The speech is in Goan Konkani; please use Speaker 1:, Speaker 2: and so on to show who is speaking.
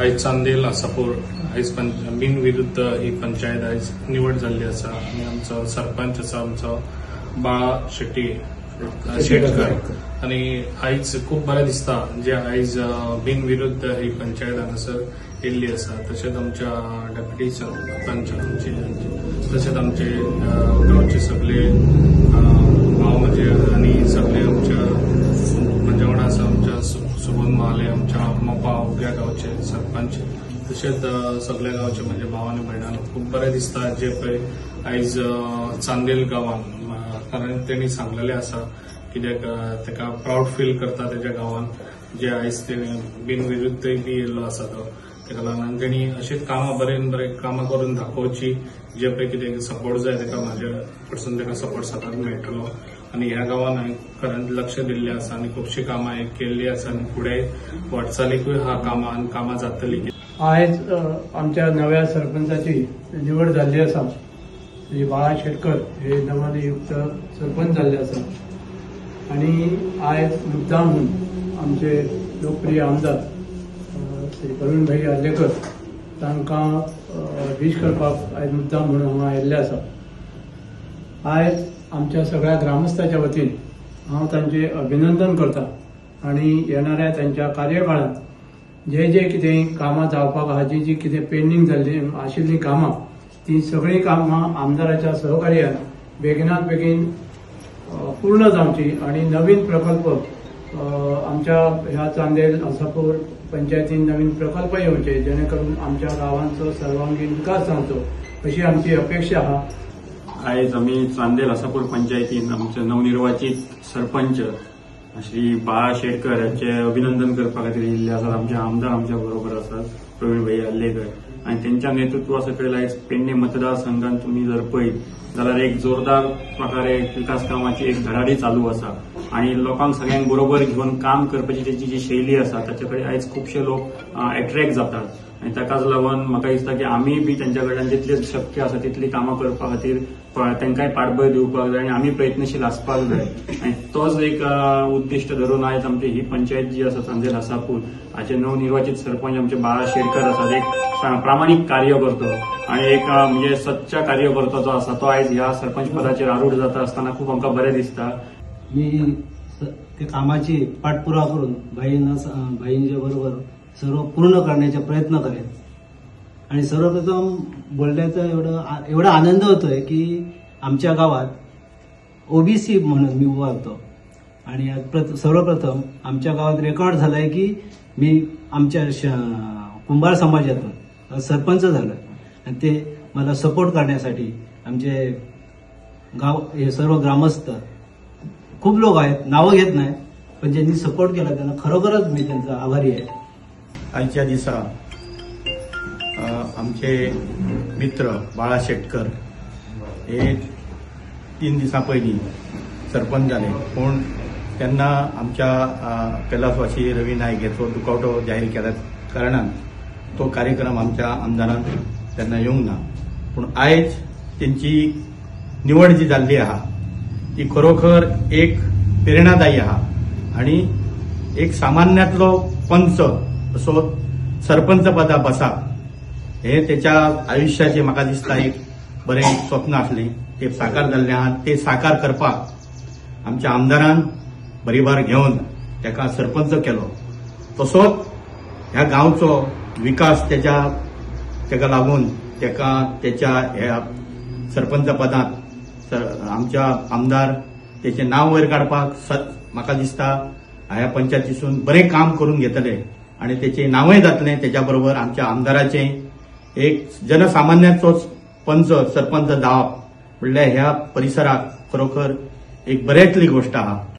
Speaker 1: आयज चांदेल आसापूर आयज बिनविरुद्ध ही पंचायत आयज निवड जाल्ली आसा आनी आमचो सरपंच आसा आमचो बाळा शेट्टी शेटकर आनी आयज खूब बरें दिसता जे आयज बिनविरुद्ध ही पंचायत हांगासर येयल्ली आसा. तशेंच आमच्या डेप्युटी सरपंच आमचे तशेंच आमचे गांवचे सगळे भाव म्हजे आनी सगळे आमच्या म्हज्या वांगडा आसा आमच्या सुबोध महाले आमच्या मोपा उग्या गांवचे सरपंच तशेंच सगळ्या गांवचे म्हजे भाव आनी भयणांक खूब बरें दिसता जे पळय आयज चांदेल गांवान, कारण तेणी सांगलेलें आसा कित्याक ताका प्रावड फील करता तेज्या गांवान जे आयज तेणी बिनविरुद्ध बी येयल्लो आसा तो, ताका लागून आनी तेणी अशीच कामां बरें बरें कामां करून दाखोवची जे पळय कितें सपोर्ट जाय ताका म्हाज्या कडसून ताका सपोर्ट सदांच मेळटलो. आनी ह्या गांवान हांवें खरेंच लक्ष दिल्लें आसा आनी खुबशीं कामां केल्लीं आसा आनी फुडें वाटचालीकूय ह्या कामां कामां जातलीं.
Speaker 2: आयज आमच्या नव्या सरपंचाची निवड जाल्ली आसा. श्री बाळा शेटकर हे नवनियुक्त सरपंच जाल्ले आसा आनी आयज मुद्दाम म्हणून आमचे लोकप्रिय आमदार श्री प्रवीण भाई आर्लेकर तांकां वीश करपाक आयज मुद्दाम म्हणून हांगा आयिल्ले आसा. आयज आमच्या सगळ्या ग्रामस्थाच्या वतीन हांव तांचे अभिनंदन करता आनी येणाऱ्या तांच्या कार्यकाळांत जे जे कितें कामां जावपाक आहा, जी जी कितें पेंडींग जाल्ली आशिल्लीं कामां ती सगळीं कामां आमदाराच्या सहकार्यान बेगिनात बेगीन पूर्ण जावची आनी नवीन प्रकल्प आमच्या ह्या चांदेल आसापूर पंचायतीन नवीन प्रकल्प येवचे जेणे करून आमच्या गांवांचो सर्वांगीण विकास जावचो अशी आमची अपेक्षा आहा.
Speaker 3: आयज आमी चांदेल आसापूर पंचायतीन आमचे नवनिर्वाचित सरपंच श्री बाळा शेटकर हांचे अभिनंदन करपा खातीर येयल्ले आसात. आमचे आमदार आमच्या बरोबर आसात प्रवीण भाई आर्लेकर आनी तेंच्या नेतृत्वा सकयल आयज पेडणे मतदारसंघात तुमी जर पळयत जाल्यार एक जोरदार प्रकारे विकास कामाची एक धडाडी चालू आसा आनी लोकांक सगळ्यांक बरोबर घेवन काम करपाची तेची जी शैली आसा ताचे कडेन आयज खुबशे लोक एट्रॅक्ट जातात आनी ताकाच लागून म्हाका दिसता की आमी बी तेंच्या कडल्यान जितले शक्य आसा तितली कामां करपा खातीर तांकांय पाठबळ दिवपाक जाय आनी आमी प्रयत्नशील आसपाक जाय. आनी तोच एक उद्दिश्ट धरून आयज आमची ही पंचायत जी आसा चांदेल आसापूर हाचे नवनिर्वाचित सरपंच आमचे बाळा शेटकर आसात, एक प्रामाणीक कार्यकर्तो आनी एक म्हणजे सच्चा कार्यकर्तो जो आसा तो आयज ह्या सरपंच पदाचेर आरूढ जाता आसतना खूब आमकां बरें दिसता.
Speaker 4: मी ते कामाची पाठपुरावा करून भाईंच्या बरोबर सर्व पूर्ण करण्याचा प्रयत्न करेन. आणि सर्वप्रथम बोलण्याचा एवढा आनंद होतोय की आमच्या गावात ओबीसी म्हणून मी उभा होतो आणि सर्वप्रथम आमच्या गावात रेकॉर्ड झालाय की मी आमच्या कुंभार समाजातून सरपंच झालोय आणि ते मला सपोर्ट करण्यासाठी आमचे गाव हे सर्व ग्रामस्थ खूप लोक आहेत, नावं घेत नाही, पण ज्यांनी सपोर्ट केला त्यांना खरोखरच मी त्यांचा आभारी आहे.
Speaker 5: आयच्या दिसा आमचे मित्र बाळा शेटकर हे 3 दिसां पयलीं सरपंच जाले, पूण तेन्ना आमच्या कैलासवासी रवी नायक हेचो दुखावटो जाहीर केल्या कारणान तो कार्यक्रम आमच्या आमदारान तेन्ना येवंक ना. पूण आयज तेंची निवड जी जाल्ली आहा ती खरोखर एक प्रेरणादायी आहा आनी एक सामान्यांतलो पंच असो सरपंच पदा बसप हे तेच्या आयुश्याचे म्हाका दिसता एक बरें स्वप्न आसलें, ते साकार जाल्लें आहा. ते साकार करपाक आमच्या आमदारान बरीबार घेवन तेका सरपंच केलो. तसोच ह्या गांवचो विकास तेका लागून तेका तेच्या ह्या सरपंच पदांत आमच्या आमदार तेचें नांव वयर काडपाक म्हाका दिसता ह्या पंचायतीसून बरें काम करून घेतले आनी तेचें नांवय जातलें. तेच्या बरोबर आमच्या आमदाराचें एक जनसामान्याचो पंच सरपंच जावप म्हणल्यार ह्या परिसराक खरोखर एक बऱ्यांतली गोश्ट आहा.